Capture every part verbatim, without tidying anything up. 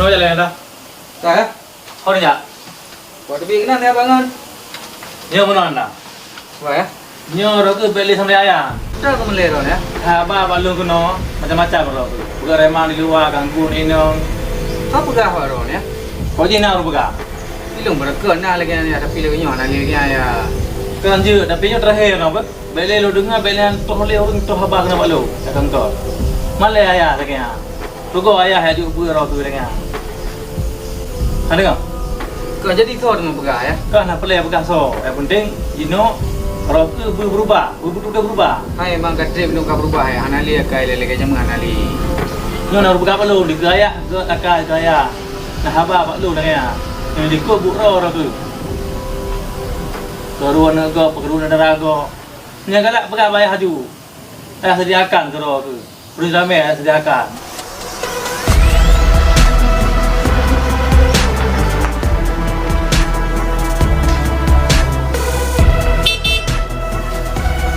Jalan dah. Dah, ya? Ho dah jak? Buat teubiet keunan ya bangon. Nyoe meunan dah. Wah, ya? Nyoe roh keuh bèk lé sampoe ayah. Dah keumeulé roh, ya? Haba bak lôn keunoe, macam-macam roh keuh. Peugah remang di luwa, ganggu inong. Ka peugah bak roh, ya? Kok jih na ureueng peugah? Ilôn beureukat na lagèe nyan, tapi lagèe nyoe hana lé lagèe nyan, ya. Kan jeuet, tapi nyoe terakhir na, beuh. Bèk lé lôn deungö, bèk lé nyan toh lé ureueng toh haba keunan bak lôn, dak kantô. Malèe ayah lagèe nyan. Teugoe ayah jak jok beuet roh keuh lagèe nyan. Ka deungö? Ka jadi soe teuma peugah, ya? Ka na peureulèe peugah soe. Nyang penting, jinoe roh keuh beu-, beurubah, beu-, beutôi beurubah. Hai, memang ka trép lôn ka beurubah, ya. Hana lé akai lé lagèe jameun hana lé. Nyoe na ureueng peugah bak lôn, dikeue ayah, dikeue akai, dikeue ayah. Na haba bak lôn lagèe nyan. Nyoe jikôt buet droe roh keuh. Keureueng aneuk gob, keureueng dara gob. Nyan galak peugah bak ayah laju. Ayah sediakan keudroe keuh. Ureueng ramè ayah sediakan.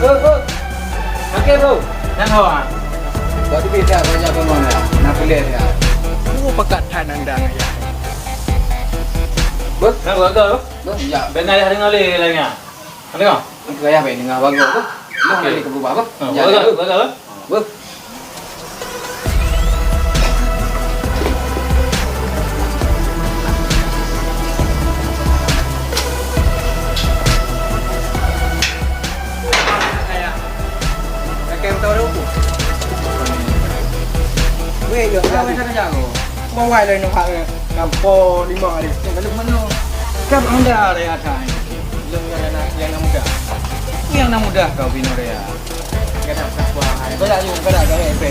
Beuh, beuh. Makai, beuh. Nyan ho, ha. Buat teubiet dah, banyak bangon dah. Na peureulèe dah. Oh, pakat that nang dang ayah. Beuh. Nyan ho, beuh. Beuh, ya. Bèk na ayah deungö lé lagèe nyan. Ka deungö? Keu ayah bèk deungö bagoe beuh. Lôn lagèe keu beurubah beuh. Ha, bagoe, bagoe, bagoe. Beuh. Weh, ya, ya. Bawai lé nyoe hak, eh, ngon po limong hari. Nyang ka lheueh meunoe. Kan anda raya that. Lôn nyang na, nyang na muda. Nyang na muda kau binoe raya. Gadak sabar hai. Gadak yuk, gadak gawe pe.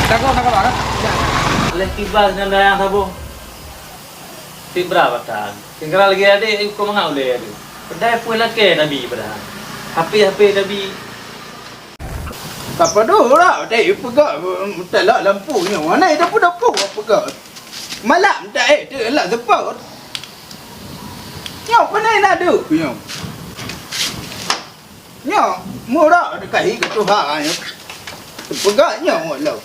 Takut, takut banget. Leh tiba dengan dayang saboh. Fibra batang. Tinggal lagi adik, ikut mangat uleh adik. Pedai pun laki Nabi padahal. Hape-hape Nabi. Apa dulu lah, tadi peugah, telah lampu nyoe. Mana itu pun dah pun peugah. Malam tak eh, tu lah sepot. Nyoe pandai na duk nyoe. Nyoe murah dekat hi ke Tuhan nyoe. Peugah nyoe lo.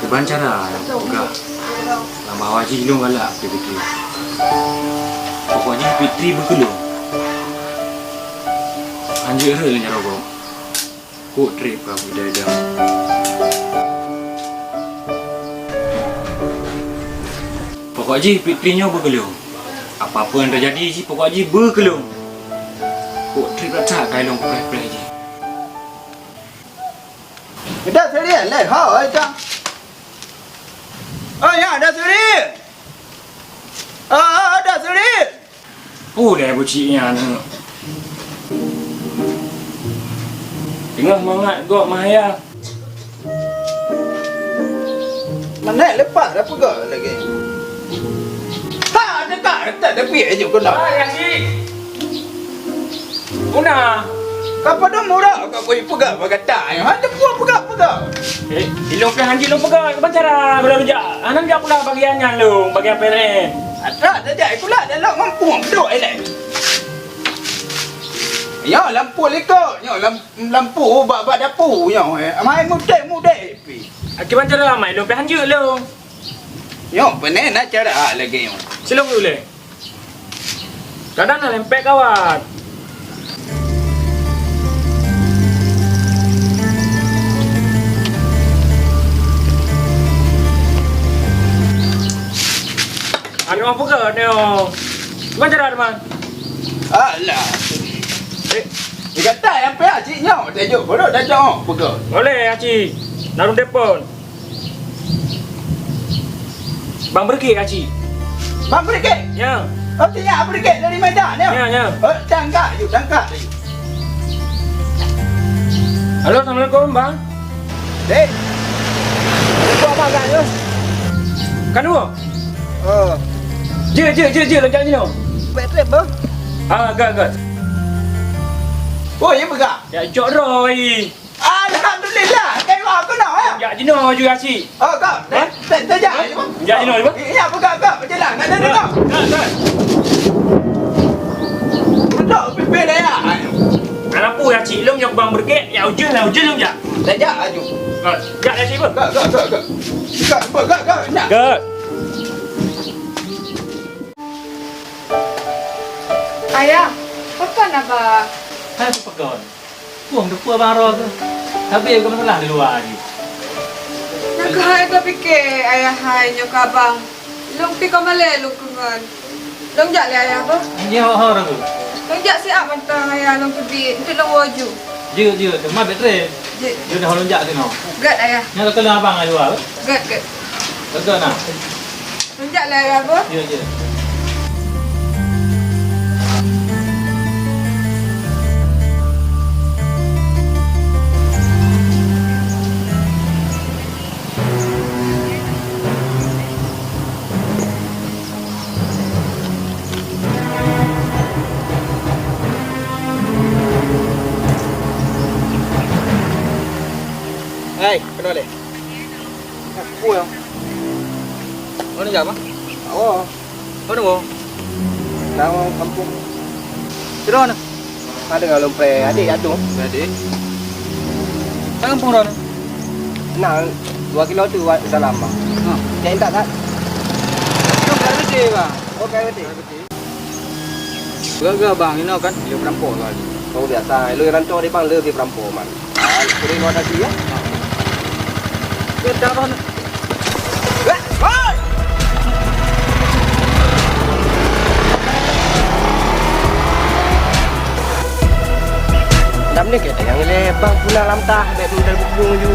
Kiban cara nyang kupeugah, lam awai jih lôn galak pike-pike. Pokok jih Fitri beukeulôn. Hanjeuet rhot lôn jaroe gob. Kok trép ka beuidai-idai. Pokok jih Fitri nyoe beukeulôn. Apapun nyang teujadi jih, pokok jih beukeulôn. Kok trép that-that ka ilôn preh-preh jih. Dah serius leh, ha, oi, Cang. Oh, ya, dah serius. Ah, ah, dah serius. Ulèe bucik nyan. Teungoh mangat gob Mahaya. Mana leupah dah peugah lagi. Ha, dekat, dekat, tapi aja kena. Hai, Haji. Una. Ka padum murah ka kui peugah bagata. Ha, depu peugah-peugah. Eh, ilong pih hanji lôn peugah, kiban cara bela rujak. Hana jak pula bagian nyan lôn, bagian peret. Atra dah jak pula dalam mampu duduk eleh. Nyoe lampu likot, nyoe lam-, lampu bak, bak dapu nyoe, eh. Amai mudeh-mudeh pi. Akiban cara amai lôn pih hanjeuet lôn. Nyoe peunen na cara lagèe nyoe. Silong ulèe. Kadang na lempek kawat. Anu apa ke ni? Bukan cara teman. Alah. Eh, dikata yang payah cik nyoe, dah jok bodoh, dah jok apa ke? Boleh, Haji. Narung telepon. Bang Bergek, Haji. Bang Bergek? Ya. Oh, tinyak Bergek dari Medan, ya? Ya, ya. Oh, tangkap, yuk, tangkap, yuk. Halo, assalamualaikum, Bang. Dek. Ada buat apa agak tu? Kanu? Oh. Je, je, je, je, lejak sini. Baik trip, bang. Ah, agak, agak. Oh, ya, pegang. Ya, cok Roy. Alhamdulillah, kayu aku nak, ya. Jak jinoe aju Yacik. Oh, kak. Hah? Te-, te-, jak aju, Bang. Jak jinoe aju, Bang. Iya, peugah, kak. Berjalan. Nak, nak, nak. Kak, kak. Duduk, pimpin daya. Anak pu Yacik lom nyok bang berkek, ya ujeuen lah, ujeuen lom jak. Te-, jak aju. Kak, jak Yacik, Bang. Kak, kak, kak, kak. Kak, kak, kak, kak. Nak. Kak. Ayah, pakon abang? Hai, pakon. Puih teupeu abang roh tu. Tapi ada masalah di luwa jih. Nyang keuhai tapike ayah hai nyoe keu abang. Lôn pi ka malèe lôn keu ngon. Lôn jak lé ayah beuh. Nyoe ho, ho, Rabu. Lôn jak siat mantong ayah lôn keubiet, enteuk lôn woe ju. Jeuet, jeuet, teuma bèk trép. Jeuet. Jeuet dah lôn jak keunoe. Gèt ayah. Nyoe ka keuneuk abang di luwa beuh. Gèt, gèt. Beutôi nah. Lôn jak lé ayah beuh. Jeuet, jeuet. Hai, keunoe lé. Peue nyang? Mana jak, Bang? Oh. Mana, Bang? Nama kampung? Sidroe na. Ada ngon lôn preh adik atu. Adik. Tan kampung droeneuh? Nah, dua kilo tu, wa-, dalam, Bang. Ha. Cek intat, tak? Itu K R B T, Bang. Oh, K R B T. Geuh-geuh bang, inoe kan le peurampoe kali. Oh, biasa. Lôn rantô di bang le peurampoe man. Ah, kuri mau tadi ya. Kita bang. Eh, hoi! Dam ni kita yang le bang pula lam tah, bek modal bukung ju.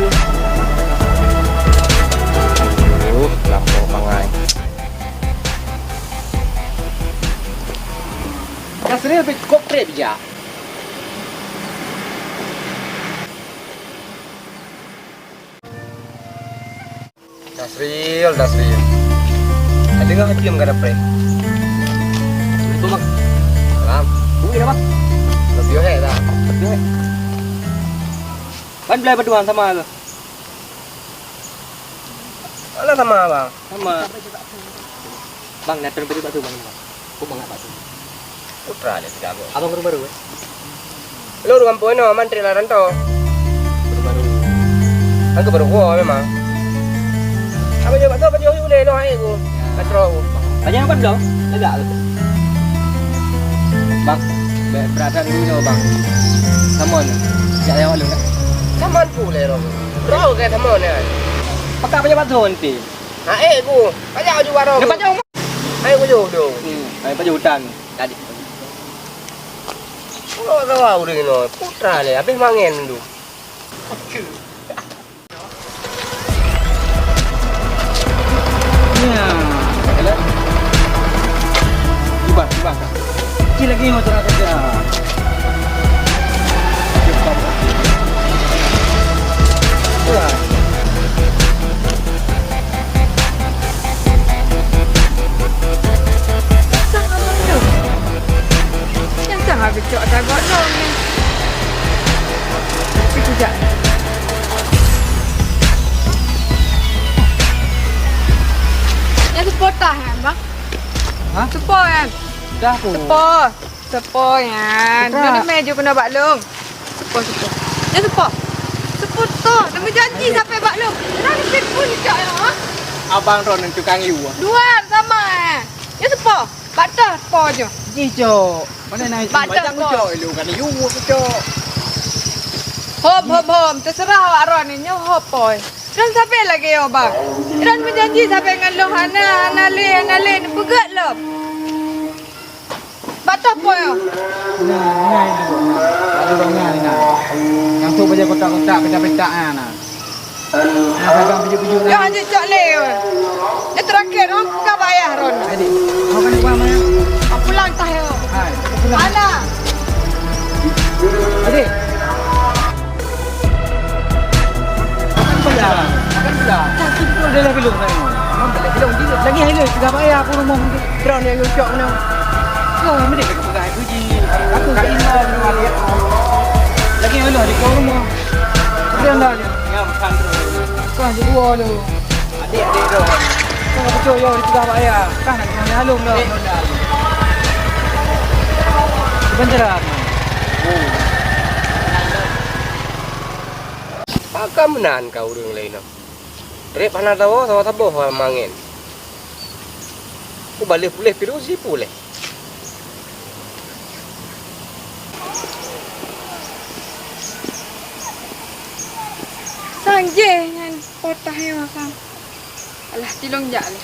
Uh, lapor bangai. Tasril pih kop trép jak. Tasril, Tasril. Ada nggak ngerti ka dapet? Assalamualaikum, Bang. Salam. Bui dah, Bang. Lebih hek dah. Lebih hek. Kan belai berdua sama tu. Alah sama, Bang. Sama. Bang, nak turun baju bakso, Bang. Aku bangat bakso. Putra dia tiga abang. Abang baru-baru, eh? Lu dua ampun no, mantri lah rantau. Baru-baru. Aku baru gua memang. Apa je bakso, apa je udah no, air aku. Katro aku. Banyak apa belum? Agak tu. Bang, be-, berasa dulu no, Bang. Come on. Jak yang malu, kan? Come on, pule, Rom. Bro, kayak come on, ya. Pakai apa je bakso nanti? Ha, eh, ku. Pajak baju baru. Dia pajak rumah. Hai, ku jauh tu. Hmm, hai, pajak hutan. Tadi. Pulau Rawa udah kena. Putra le, habis mangen tu. Ya, ubah, ubah. Cik lagi motor kerja. Sang abang tu. Nyang sang habis cok dagot lom ni. Tapi kejap. Nyang seupôt tah, eh, bang? Hah? Seupôt, eh? Dah, Bu. Seupôt. Seupôt nyan. Peue teuma ju keunoe bak lôn. Seupôt, seupôt. Nyan seupôt. Seupôt toh. Dah meujanji sampai bak lôn. Dah neupit pun cok nyoe, ha? Abang droeneuh tukang yue. Dua sama, eh. Nyan seupôt. Bak toh po nyoe. Jih, cok. Mana na bak toh po. Cok, lu kan yue, cok. Hom, hom, hom. Terserah awak droeneuh nyoe hom po. Droeneuh sabe lagèe nyoe, bang. Droeneuh meujanji sabe ngon lôn hana, hana lé, hana lé. Neupeugèt lom. Bak toh po nyoe. Nah, nah, itu, nah. Ada orang nah, nah. Yang tu baju kotak-kotak, petak-petak, nah, nah. Nah, pegang baju-baju, nah. Nyoe hanjeuet cok lé, weh. Nyoe terakhir, oh, ka bayar, Ron. Adik, mau kan uang mana? Aku pulang tah, yo. Hai, aku pulang. Ana. Adik. Akan pula. Akan pula. Sakit tu adalah belum kan? Memang tak ada belum. Lagi hari ni, sudah bayar aku rumah. Terus ni, aku cok mana? Kau yang mendek aku pegang aku je. Aku tak ingat. Lagi mana di kau rumah? Udah lah. Yang makan terus. Kau Ah, jeuet dua tu. Adik-adik tu. Kau betul yo dipeugah bak ayah. Kan nak kena nyalong dah. Sebentar. Pakon meunan ka ureueng laén nyoe? Trép hana saboh, saboh-saboh mangén. Kubaleh puléh piru si puléh. Sang jéh nyan potah nyoe sang. Alah, tilong jak lé.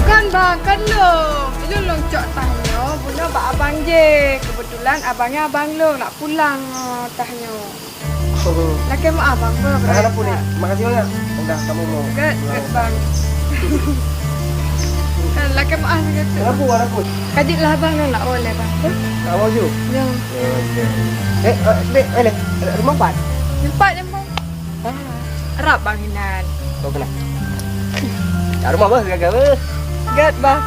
Kon bang, kon lôn. Ilôn lôn cok tah nyoe bunoe bak abang jéh. Kebetulan abang nyan abang lôn nak pulang, oh, tah nyoe. Lakèe meu'ah bang, beuh, beurangkat. Hana pun, eh. Terima kasih banyak. Udah kamu mau. Gèt, gèt bang. Lakèe meu'ah lagèe tu. Hana pun, hana pun. Ka jeuet lah bang, nak woe lé bang. Nak woe ju? Ya. Oke. Eh, eh, dek, eh, leh. Rumah pat? Pat, bang. Ah, rab bang inan. Kau kenal? Kat rumah beuh, gagal beuh. Gèt bang.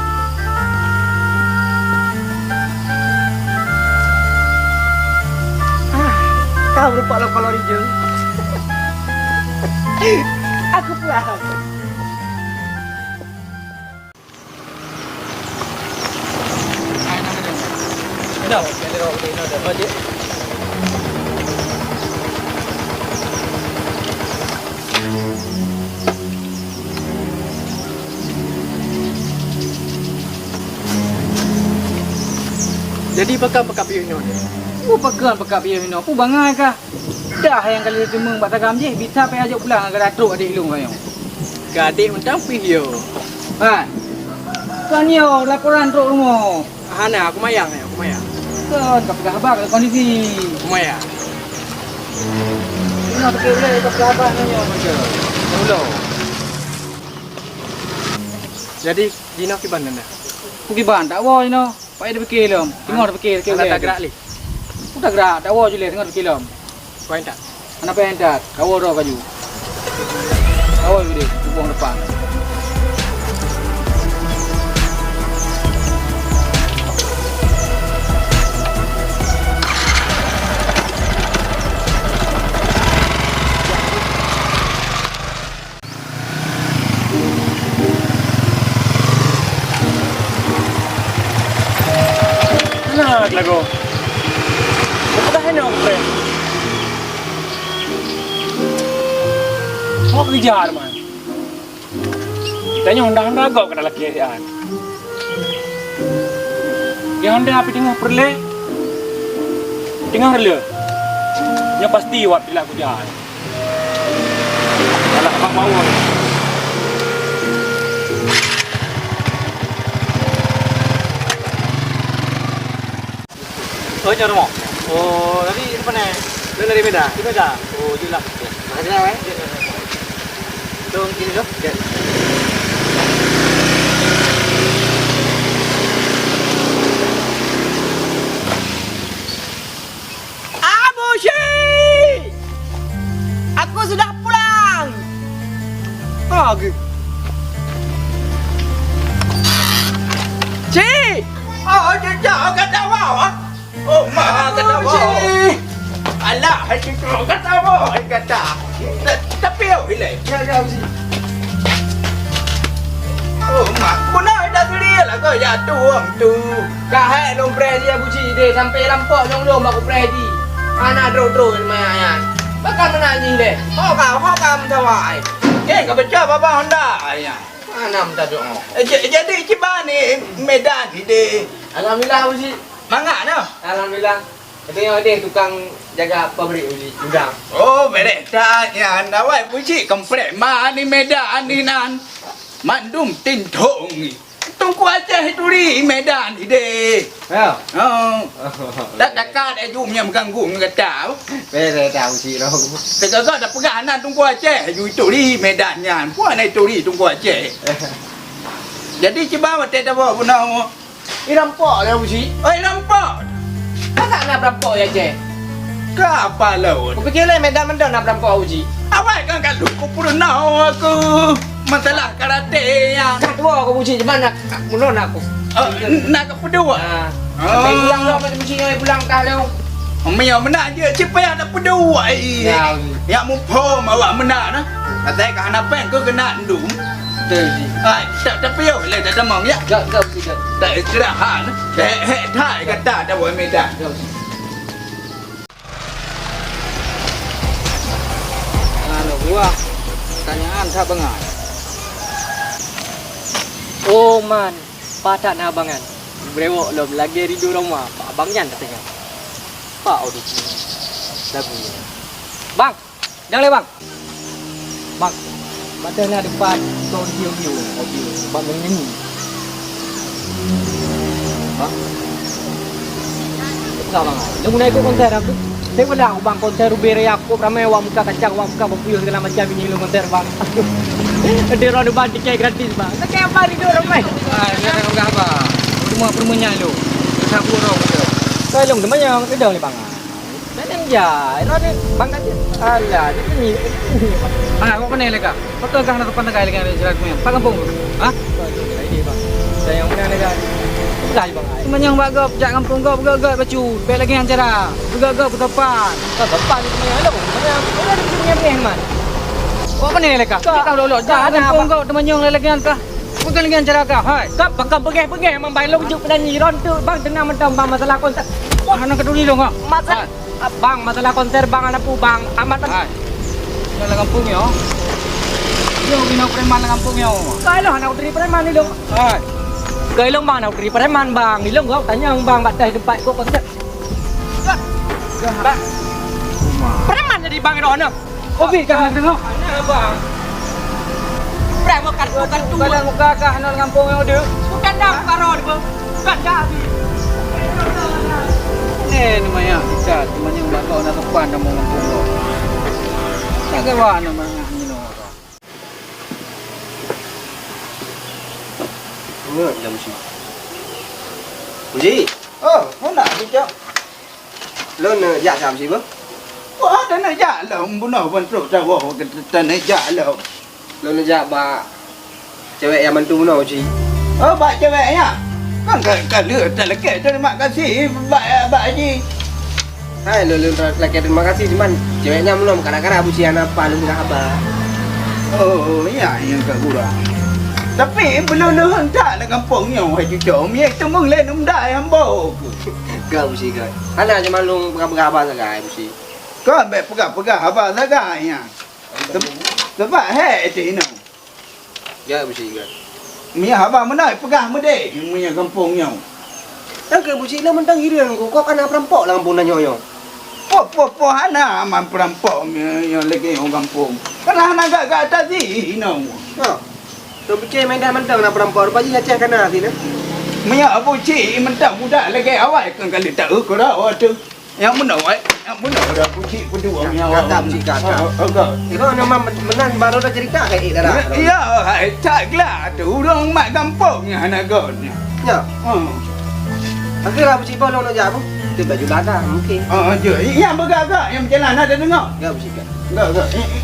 Ah, kau lupa lo kalori je. Aku pulang. Jadi pakon peuka piôh inoe? Peue pakon peuka piôh inoe? Peue bangai kah? Dah nyang ka lheueh teumeung bak tagam jih, bisa payah jok pulang, ka trok adék lôn ka nyoe. Keu adék mantong pih yo. Hai. Kon yo, laporan trok rumoh. Hana, aku mayang, aku mayang. Kon, ka peugah haba keu kondisi. Aku mayang. Inoe sakét ulèe, ka peugah haba nyoe, nyoe, macam. Ulo. Jadi, jinoe kiban nyan dah? Peue kiban, tak woe jinoe. Payah dipike lom. Teungoh dipike, dipike. Hana ulèe tagrak lé. Peue tagrak, tawoe ju lé, teungoh dipike lom. Payah that. Hana payah that. Tawoe droe kaju. Tawoe ju deh, geubong depan. Hana lagoe. Peugah inoe, friend. Awak keurija, teuma. Tanyoe honda-honda gob keunan lakèe siat. Di honda pih teungoh peureulèe, teungoh reuleueh. Nyoe pasti awak pilak keurija. Galak bak mawöt. Oh, nyoe rumoh. Oh, tadi di mana? Dari Medan. Di Medan. Oh, jelas. Makasih lah, eh. Jom, sini, jom. Jom. Abu Syik! Aku sudah pulang! Ha, ge. Cik! Oh, cicak, oh, kata apa? Oh, ma, kata apa? Abu Syik! Alah, hai cicak, kata apa? Hai kata. Ta-, tapi, oh, bila? Ya, ya, Abu Syik. Oh, mak, beuna dah tuléh lah kau jatuh tu. Ka hai lôn preh dia buci deh sampai lampok lôn lôn bak kupreh di. Anak droe-droe maya nyan. Bahkan meunan jih deh. Ho ka, ho ka meusawa ai. Keng ka pecah baba honda ai nyan. Mana minta doa. Eh, ja-, jadi kiban ni Medan ni deh. Alhamdulillah, Abu Syik. Mangat noh. Alhamdulillah. Katanya ada tukang jaga pabrik uji udang. Oh, berek tak nyan. Awai puji komplek ma ni Medan ni nan. Mandum tintong ni. Teungku Aceh turi Medan ni deh. Ya. Oh. Tak dekat aju nyam ganggu ngata. Bere tahu si roh. Tegaga dah pegang nan Teungku Aceh aju turi Medan nyan. Puan ai turi Teungku Aceh. Jadi cuba watèe tabawa guna. Irampok lé Abu Syik. Oi, rampok! Masa na perampok ya, Ceh? Ka apa laut? Kupikir lé Medan mantong na perampok, Abu Syik. Awai kan kalu ku peurunoe aku masalah karate ya. Ka dua aku, Abu Syik, cuma nak, nak bunuh nak aku. Oh, nak ke pedua? Ha. Oh. Sampai pulang lah, Abu Syik, pulang kah lé. Meunyoe meunan jeuet cit payah tapeuduek, ai. Ya. Nyak muphom awak meunan na. Asai ka hana péng keu keunan dum. Betul, Ji. Hai, tak tapiôh lé tatamong ya. Gak, gak, Ji, gak. Tak istirahat. Hek, hek, that gata tawoe mita. Gak, Ji. Lalu buah pertanyaan tak bengai. Oh man, patat na abangan. Brewok lom lagèe rindu roma. Pak abang nyan katanya. Pak Odi. Lagu nyan. Bang, jangan lé bang. Bang, patah na depan kau dia dia. Kau dia. Bang nyanyi. Hah? Peugah bang ai. Lôn guna ikot konser aku. Saya pula aku bang konser ubé raya aku ramai awak muka kacang, awak muka bapuyuh segala macam ini lôn konser bang. Ada orang depan tiket gratis bang. Tiket apa ni dua ramai? Ah, dia tak peugah apa. Semua permunyai lu. Sabu orang. Tolong teman yang kedong ni bang. Nyan jai, droeneuh bang kata, alah, dia ni. Ah, awak pane lé kah? Pakon kah na sopan sagai lagèe nyan sirat keumeung? Pak gampông tu? Hah? Bukan, bukan, ini, bang. Saya yang mana lagi? Bukan, bang, ai. Teumanyong bak gob, jak gampông gob, göt-göt bacut. Bèk lagèe nyan cara. Göt-göt beusopan. Bukan sopan, teumanyong, hello. Teumanyong, udah ada teumanyong, man. Awak pane lé kah? Kak, tak tahu lolo. Jak kak, gampông gob, teumanyong lagèe nyan kah? Bukan lagèe nyan cara kah, hai. Kak, pakon peugah-peugah, memang bang lôn jeuet penyanyi ron tu, bang, teunang mantong, bang, masalah konser. Wah, hana keuduli lôn, kak. Masa- Hai. Ah, bang, masalah konser bang, aneuk pu bang, amat bang. Hai. Nyoe lam gampông nyoe. Nyoe inoe preman lam gampông nyoe. Kai lôn hana kuturi preman ni lôn. Hai. Kai lôn bang hana kuturi preman bang. Ni lôn gok tanyong bang bak teumpat ikot konser. Bang. Preman jadi bang droeneuh. Covid kah hana tengok? Hana bang. Preman bukan, bukan tu. Bukan muka kah nol gampông nyoe deuh. Bukan dah, bukan roh, bukan dah. Eh, namanya kita, namanya bak kau nak sopan kamu ngampun kau. Tak kira nama ni no. Ingat jam si. Uji. Oh, mana Uji? Lo nak jak jam si, bang? Wah, dah nak jak lah. Bunoe pun trok dah, wah, kita nak jak lah. Lôn neujak bak cewek nyang bantu bunoe, Cik. Oh, bak cewek nyan? Kan ka, ka lheueh talakèe teurimong kasih bak, bak jih. Hai, lôn, lôn talakèe teurimong kasih, cuman cewek nyan bunoe meukarat-karat, buci hana apa lôn peugah haba. Oh, ya, nyang ka gura. Tapi, beulôn lôn hantar lam gampông nyoe, hai cucok, miet teumeung lé num dai hamba. Ka, buci, ka. Hana, cuman lôn peugah-peugah haba sagai, buci. Ka, bèk peugah-peugah haba sagai nyan. Seb-, sebab hék teuh inoe. Ya, Abu Syik, ya. Meunyoe haba meunoe peugah meudeh, meunyoe gampông nyoe. Nyang keu Abu Syik, na mantong hireuen ku, kok kana peurampok lam gampông tanyoe nyoe? Poh, poh, poh, hana aman peurampok meunyoe lagèe nyoe gampông. Kana hana gak-gak tazi inoe. Ha. Lôn piké meudah mantong na peurampok, rupa jih Aceh kana sinoe. Meunyoe Abu Syik mantong budak lagèe awai, kon ka lheueh taeu keudroe teuh. Nyang meunoe, eh? Nyang meunoe dah kucik peudua nyang awak. Gata meusikat, oh, oh, oh. Iko nama men-, meunan baru dah cerita ke, eh, dah, dah. Ya, hai, tak gelak tu. Ureueng mak gampông nyan hana gon. Ya. Hmm. Akhirnya Abu Syik Boh lôn jak, Bu. Dia baju lada, mungkin. Oh, oh, je. Nyang beugak-gak, nyang berjalan, ada dengar? Ya, Abu Syik. Enggak, enggak. Eh, eh.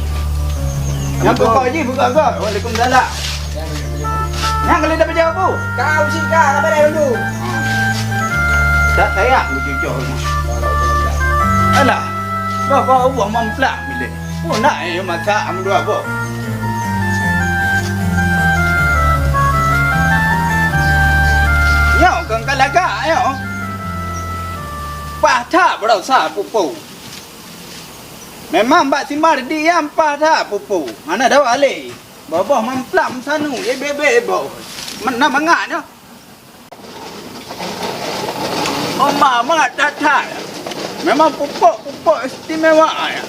Nyang buka je, buka, buka. Waalaikumsalam. Nyang kali dah bejawab, Bu? Kau si kau, apa dah dulu? Tak sayang, Bu, cucok ni. Alah. Bah, bah, Allah mamplak bilik. Oh, nak, eh, masak, am dua, Bu. Nyoe, kong kalagak, nyoe. Pah that, berosa, pupu. Memang bak si Mardi nyan pah that pupu. Hana dawa lé. Boboh mamplam sanu, ye bebe boh. Meunan mangat nyoe. Oma mangat that-that. Memang pupuk-pupuk istimewa ya.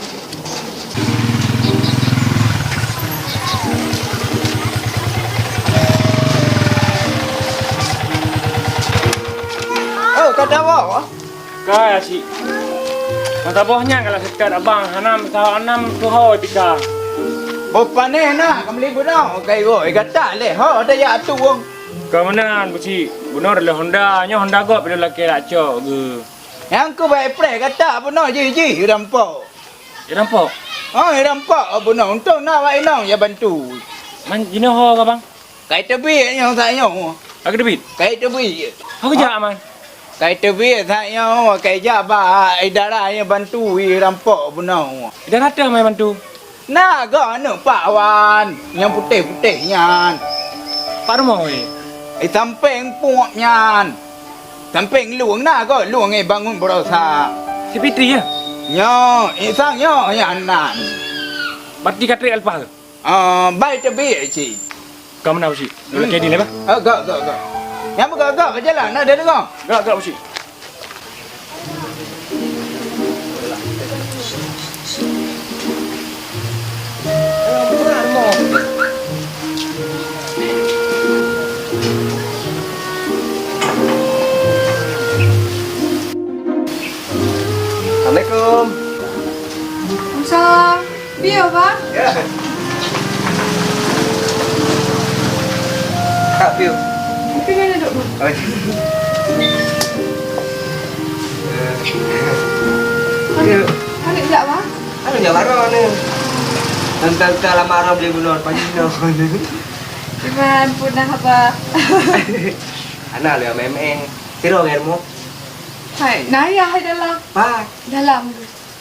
Oh, ka dawa. Kai, Asyik. Masa boh nyan kalau sekat abang, hanam saho anam tuho tika. Boh panéh na, ka meuli bunoe, kai woi, gata lé, ho, daya atueng. Ka meunan, Buci, bunoe lé Honda, nyoe Honda gob, pidong lakée lak cok geu. Nyang keubai preh gata bunoe jih-jih rampok. Rampok? Oh, rampok bunoe, untông na awak inong ya bantu. Man, jinoe ho ka, Bang? Kai teubiet nyoe saat nyoe. Ka teubiet? Kai teubiet. Ho geujak, Man? Kai teubiet that nyoe, kai jak bak idara nyang bantu i rampok bunoe. Idara teuh mai bantu? Na goe aneuk Pak Wan nyang putéh-putéh nyan. Pak rumoh weh? I sampéng puek nyan. Sampéng lueng na goe lueng i bangon baroesa. Si Fitri ya? Nyoe, i sang nyoe nyan nan. Berarti ka trép Alpa ke? Ah, bai teubiet cit. Ka meunan, Pak Cik. Lôn lakèe deh, bah. Ah, gak, gak, gak. Nyang beugak-gak beujalan, na deungoe? Gak, gak, Pak Cik. Assalamualaikum. Waalaikumsalam. Piôh, Bang? Ya. Kak, piôh. Mungkin ada dok, Bang. Oh, iya. Aneuk, aneuk jak, Bang? Aneuk jak baroe ni. Teuntang ka lama orang beli bunoe, pagi ni. Cuman punah apa? Anak lu yang meme. Tiro ngai mo? Hai, naya hai dalam. Ba. Dalam.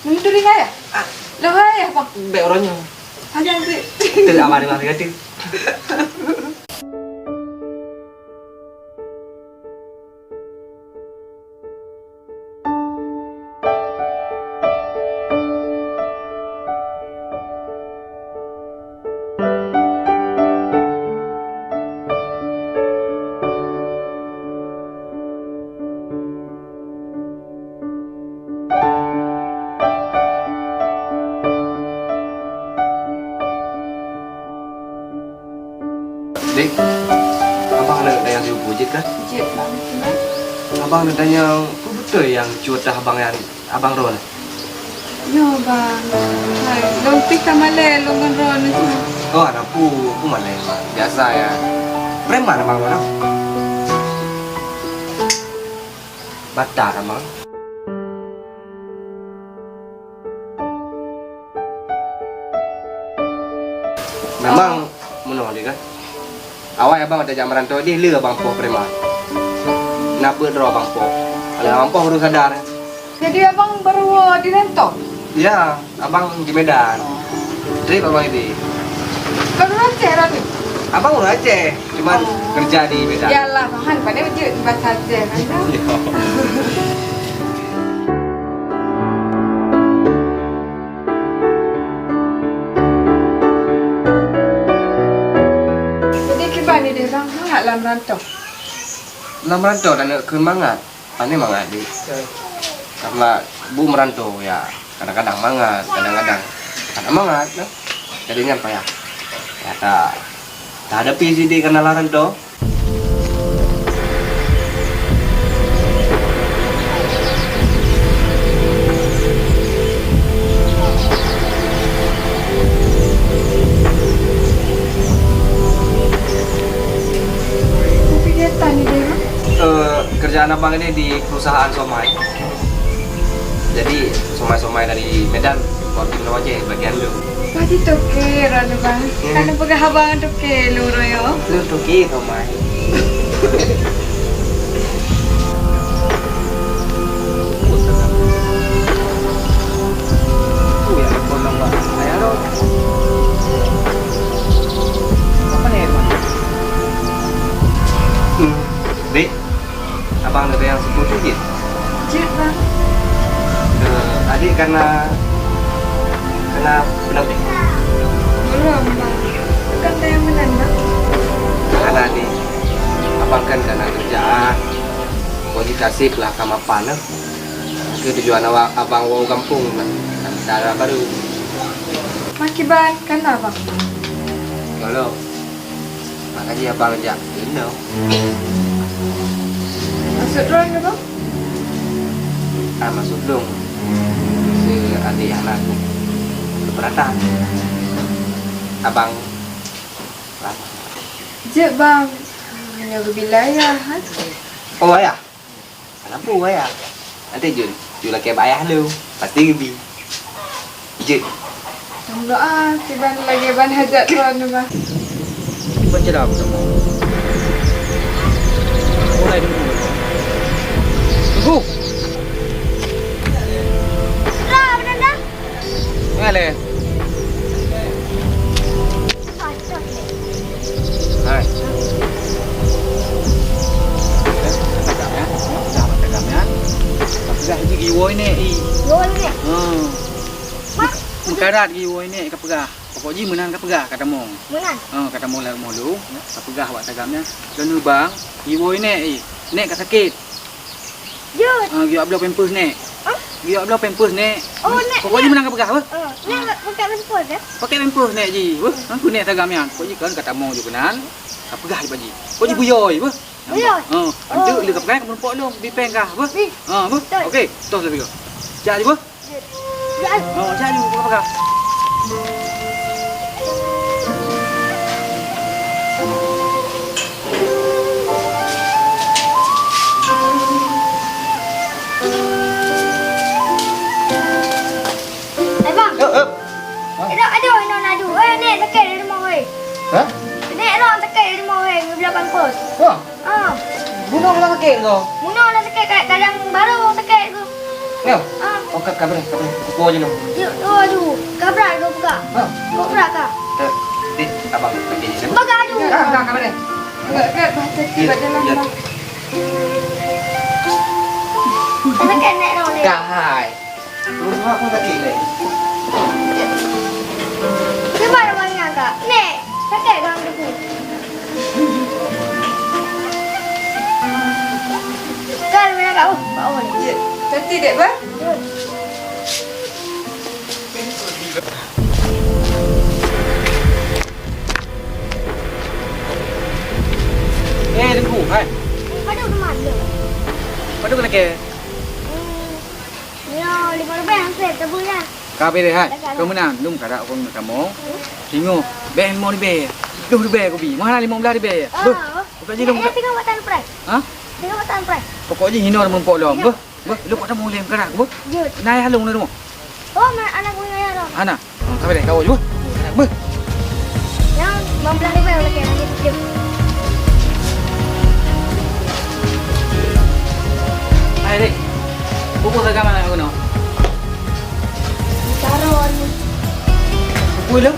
Nunturin ayah? Ah. Lo hai ayah, Bang? Bek orang nyoe. Ada, Bang. Teu aman, Bang, kata. Dek, abang na tanyong siuroe jeuet kan? Jeuet, Bang. Kenapa? Abang na tanyong, peue beutôi nyang cut abang nyan, abang droeneuh? Yo, Bang. Hai, lôn pih ka malèe lôn ngon droeneuh. Oh, hana peue, peue malèe, Bang. Biasa ya. Preman abang droeneuh. Batat abang. Memang meunoe deh kan. Awai abang tajak meurantau deh, le abang poh preman. Na peuet droe abang poh. Kalau abang poh baru sadar. Jadi abang baru di rantau? Ya, abang di Medan. Trép abang di. Baru Aceh, Rani? Abang orang Aceh, cuman kerja di Medan. Yalah, Bang, han pandai jeuet bahasa Aceh kan? Ya. Jadi kiban idéh Bang, mangat lam rantau? Lam rantau dan keu mangat. Pane mangat di. Karena bu merantau ya, kadang-kadang mangat, kadang-kadang kada mangat nah. Jadi nyan payah. Ya ta, ta hadapi sidi karena lam rantau. Tapi dia tanya dia. Eh, kerjaan abang ini di perusahaan somai. Jadi, somai-somai dari Medan, waktu itu aja bagian lu. Pasti toke, Ron, Bang. Hmm. Kan peugah abang toke, lu royo. Lu toke, somai. Hmm. Dek, abang ada yang sepupu jih? Jeuet, Bang. Eh, adik kana, kana peuneumpéh? Belum, Bang. Bukan saya menang, Bang. Kana adik, abang kan kana kerjaan. Kualitasnya lah ka mapan, nah. Ke tujuan awak abang wau gampông, nah. Dara baru. Makiban, kana, Bang? Kalau. Makanya abang jak gendong. Maksud droen ke, Bang? Ah, maksud dong. Si adik anak tu. Keberatan. Abang. Jeuet, Bang. Hanya berbilayah, ha? Oh, ayah. Kenapa, ayah? Nanti jul, jul lakèe bak ayah lu. Pasti gebi. Jeuet. Alhamdulillah, kiban lagèe ban hajat droen, Bang. Baca dah aku sama. Mulai dulu. Huh. Lah, benar dah. Ngaleh. Ah, cocok ni. Hai. Tagam ya. Tagam ya. Tapi dah hiji giwoi ni, i. Giwoi ni? Hmm. Mak, meukarat giwoi ni ka peugah. Pokok jih meunan ka peugah ka tamong. Meunan? Ha, ka tamong lam rumoh lôn, ka peugah bak tagam nyan, "Lôn neubang, iwoe nèk, eh, nèk ka sakét." Jeuet. Ha, geuyue bloe pampers nèk. Hah? Geuyue bloe pampers nèk. Oh, nèk, pokok jih nèk. Meunan ka peugah, beuh. Oh, nèk pakai pampers, ya? Pakai pampers nèk jih, beuh. Nyan keuh nèk tagam nyan. Pokok jih kan ka tamong ju keunan, ka peugah jih bak jih. Pokok jih buyôi, beuh. Buyôi? Ha, oh. Enteuk lé ka peugah ka meurumpok lôn, bi péng kah, beuh. Bi. Ha, beuh. Betul. Okey, toh lé. Jak jih, beuh. Ya. Oh, jak ju, buka pagar. Eh, bang. Eh, eh. Ha? Aduh, aduh, inoe na adu. Eh, nèk sakét di rumoh, weh. Hah? Nèk lôn sakét di rumoh, weh. Ngeubloe pampers. Wah. Ah. Bunoe ka sakét kah? Bunoe ka sakét, ka-, kadang baru sakét tu. Ya? Ah. Oh, ka, ka beuréh, ka beuréh. Kupu aja dong. Ya, oh, aduh. Ka brat kah buka? Ha? Kok brat kah? Eh, eh, abang, pergi sini. Buka, aduh. Ka, ka, ka beuréh. Ka, ka, ka, ka, ka, ka, ka, ka. Ka sakét nèk dong, nèk. Ka hai. Rumah pun sakét lé. Cuba rumah ni agak. Nèk, sakét dong debu. Kan mana kau? Kau ni. Ya, cantik dek, bah? Eh, Teungku, hai. Padum teuma dia. Padum kena ke? Hmm, ya, lima ribèe hampir, tebu ya. Ka bèrèh hai. Dah, dah. Keu meunan, lôn ka rap ureueng tamong. Singoh, bèk limong ribèe. Dua ribèe kubi. Mahal limong belas ribèe. Ah, beuh, oh. Bukan je lôn. Ya, ya, tengok buat tan prai. Ha? Tengok buat tan prai. Pokok jih hinoe meurumpok lom. Ya. Beuh, beuh, lôn buat tamong lé meukarat, beuh. Ya. Na ayah lôn di rumoh. Oh, ma-, anak punya ayah lôn. Hana. Ha, ka bèrèh, ka woe ju, beuh. Beuh. Nyan, limong belas ribèe lagèe nyan, jeuet. Hai, Dek. Bubur agama nak guna. Taruh ni. Bubur lu?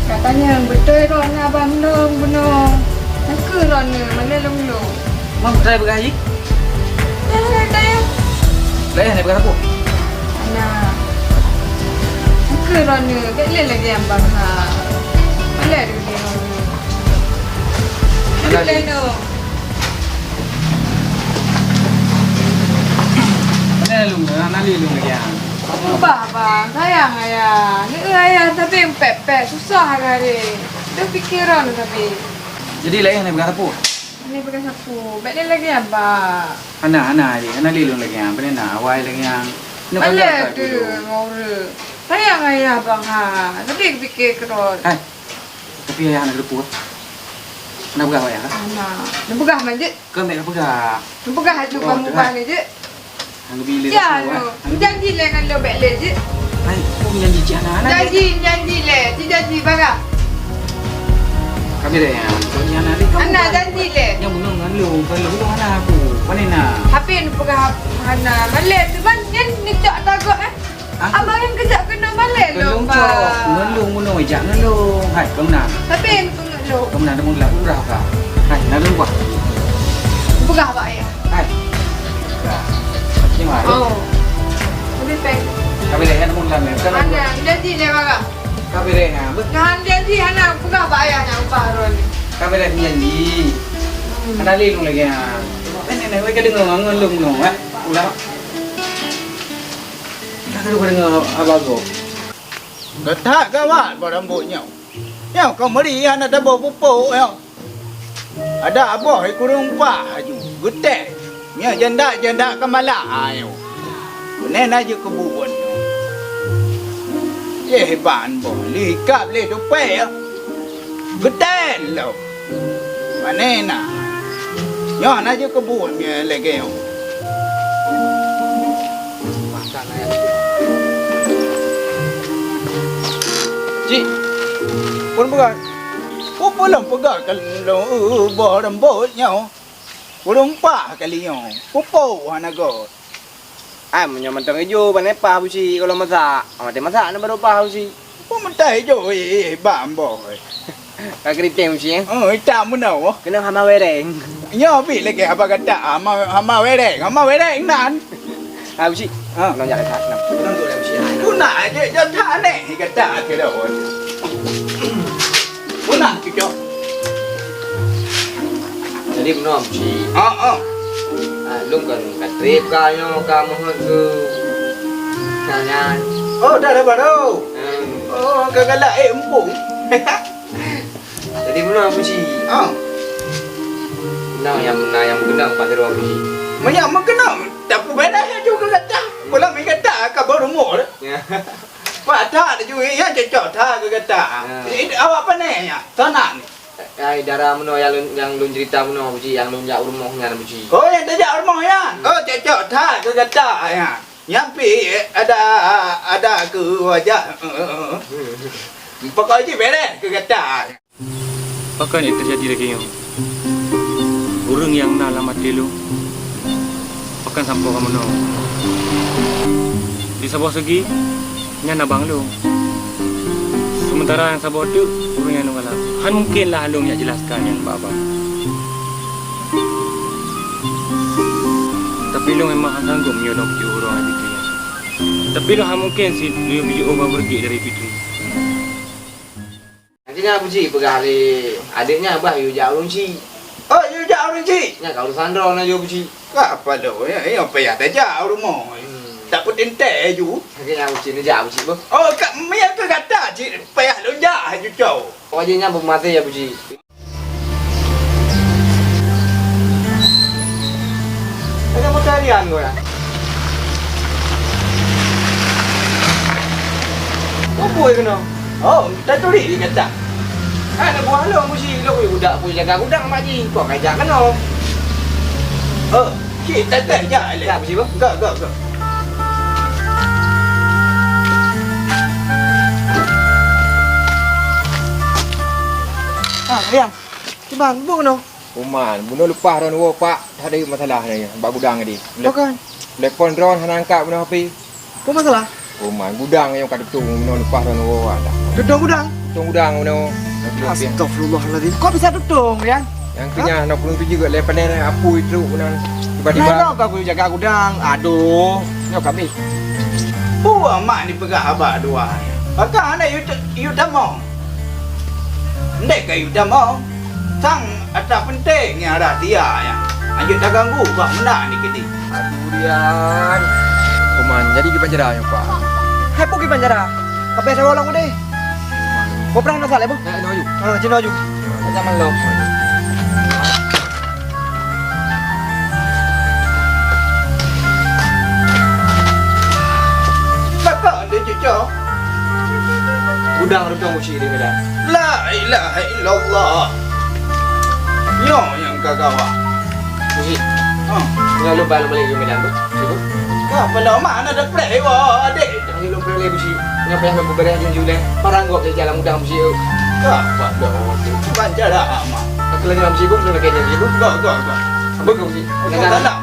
Katanya beutôi droeneuh abang lôn bunoe. Nakeuh droeneuh, malèe lôn lôn. Mam, beutôi peugah jih? Dah, dah, dah, ya. Dah, ya, nak peugah apa? Anak. Nakeuh droeneuh, bèk lé lagèe abang ha. Malèe dulu droeneuh. Alah, Dek. Lé lôn. Mana lu? Hana lé lôn lagèe nyan. Ubah, bang. Sayang ayah. Neu ayah tapi pèt-pèt. Susah hari-hari. Dah pikiran tapi. Jadi, laén hana peugah sapeue? Hana peugah sapeue. Bèk lé lagèe nyan, bang. Hana, hana, Dek. Hana lé lôn lagèe nyan. Beuna na awai lagèe nyan. Malèe tu ngon ureueng. Sayang ayah, bang, ha. Tapi pikir keudroe. Hai. Tapi ayah hana geuteupeue. Hana peugah bak ayah, kan? Hana. Neupeugah man jeuet. Keu bèk kapeugah. Neupeugah aju bak muka ni jeuet. Hana bi lé. Ya, kapeugah, no. Hana bi. Janji lé ngon lôn bèk lé jeuet. Hai, peue janji cit hana, hana. Janji, janji lé. Ci janji barang. Ka bèrèh nyan, janji hana lé. Hana, janji lé. Nyang bunoe ngon lôn, bukan lôn hana aku. Pane na? Tapi neupeugah hana. Malèe tu ban nyan neucok tagok, eh. Abang nyang keujak keunoe malèe lôn, Bang. Ngon lôn, ngon lôn, jak ngon lôn. Hai, keu meunan. Tapi peungeut lôn. Keu meunan, deungon lôn, urah ka. Hai, na lôn buah. Peugah bak ayah. Hai. Dah. Terima kasih. Oh. Lebih peng. Ka bèrèh, ya, deungon lôn, ya. Mana? Janji lé, Bang. Ka bèrèh, ya. Beuh. Nah, janji hana peugah bak ayah nyang ubah droe ni. Ka bèrèh janji. Hmm. Hana lé lôn lagèe nyan. Eh, nenek, wei ka deungoe ngon lôn nyoe, eh. Ulah. Ka keuneuk deungoe haba gob. Geutak gawat boh rambot nyoe. Nyoe keumeuri hana taboh pupuk nyoe. Adak boh i kureueng upah aju, geutèe. Nyoe jandak-jandak keu malah nyoe. Keuneuk na jeuet keu buet nyoe. Yeh ban boh, likab lé tupèe. Geutèe lom. Pane na? Nyoe na jeuet keu buet nyoe lagèe nyoe. Cik, phôn peugah. Peue lôn peugah keu lôn, eh, boh rambot nyoe? Ureueng pah kali nyoe, pupuk hana göt. Ai, meunyoe mantong ijo, ban pah Abusyik, kalau masak. Maté masak na baru pah Abusyik. Peue mantong ijo, eh, eh, bang boh, eh. Ka keriting Abusyik, eh? Oh, itam meunoe. Keunoe hama wereng. Nyoe pih lagèe haba gata, hama, hama wereng, hama wereng nan. Ah, Abusyik. Ha. Nang jalan that, nang. Nang tu lah Abusyik. Guna aja, jauh that aneh, gata kira. Puna cucok. Jadi meunoe Abusyik. Ah, ah. Ah, lôn kan ka trép ka nyoe ka meuheuet keu nyan. Oh, dah dapat tu. Hmm. Oh, ka galak, eh, empung. Jadi meunoe Abusyik. Ah. Nah, nyang, nah, nyang meukeunong pat sidroe Abusyik. Meunyo meukeunong, tapeubeda laju keu gata. Pulang mi gata ka beurumoh. Ya. Pat that laju, ya, cocok that keu gata. Ya. Jadi, awak pane nyan? Sanak ni. Ai, dara meunoe nyang lôn, nyang lôn cerita meunoe, Abusyik, nyang lôn jak u rumoh nyan, Abusyik. Oh, nyang tajak u rumoh nyan? Hmm. Oh, cocok that keu gata, ya. Nyan pih, eh, ada, ada keu wajah. Pokok jih beres keu gata. Pakon nyang teujadi lagèe nyoe? Ureueng nyang na lam até lôn, pakon sampoe ka meunoe. Di saboh segi, nyan abang lôn. Seumeuntara nyang saboh teuk, ureueng nyang lôn galak. Han mungken lah lôn jak jelaskan nyan bak abang. Tapi lôn memang han sanggob meunyoe lôn pijoh ureueng lagèe nyan. Tapi lôn han mungken sit lôn pijoh ureueng beureuguek dari Fitri. Akhirnya Abusyik peugah lé adék nyan, "Bah, yue jak ureueng chik." "Oh, yue jak ureueng chik?" "Nyan ka urusan droeneuh," laju Abusyik. Ka apa lôn, ya, ya, payah tajak u rumoh. Hmm. Tak peuteuntèe ju. Akhirnya Abusyik neujak Abusyik beuh. Oh, ka, meunyo keu gata cit payah lôn jak, ju cok. Oh, akhirnya beumaté ya Abusyik. Ada motor Rian kau ya? Apa yang kena? Oh, tak turi kata. Ada buah lo musi lo budak pun jaga gudang mak ji. Kau kajak kena. Oh, cik tak tak jak le. Tak besi bang. Gak gak gak. Ah, Rian. Kiban, bu kena. Uman, bunoe leupah droeneuh woe, Pak. Ada masalah ni, bak gudang tadi. Bukan. Telepon droeneuh hana angkat bunoe H P. Apa masalah? Uman, gudang nyang ka tutong bunoe leupah droeneuh woe, dah. Tutong gudang? Tutong gudang bunoe. Astagfirullahaladzim. Kok bisa tutong, Rian? Yang kena nak pulung tuju ke lepas ni, apa itu bunoe tiba-tiba. Nah, kau aku jaga gudang. Aduh. Nyoe kami. Buah mak ni peugah haba dua. Pakon hana yue, yue tamong. Ndai ka yue tamong. Sang atra penting nyang rahsia nyan. Hanjeuet taganggu bak meunan ni keuti. Aduh, Rian. Kuman, jadi kiban cara nyoe, Pak. Hai, peue kiban cara? Kabeh saboh lom udeh. Peue prah na saleh, Bu? Nak, nak aju. Ha, cina aju. Macam mana lo? Pakon dia cucok? Gudang rudong uci di Medan. La ilaha illallah. Nyoe nyang ka gawat. Uci. Ha. Nyoe lu balik balik di Medan tu. Situ. Ka pala mana ada plek wa adik. Jangan lu plek uci. Nyoe payah lu beres jun julai. Parang gok di jalan udang uci. Ka pada. Bancara amat. Aku lagi dalam sibuk, lu lagi dalam sibuk. Gok gok gok. Apa kau uci? Gok gok.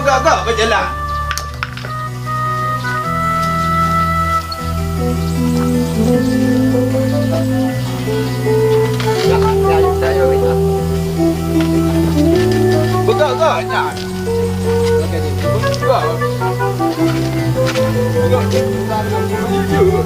Gok gok berjalan. Beugah-gah nyan. Beugah. Beugah.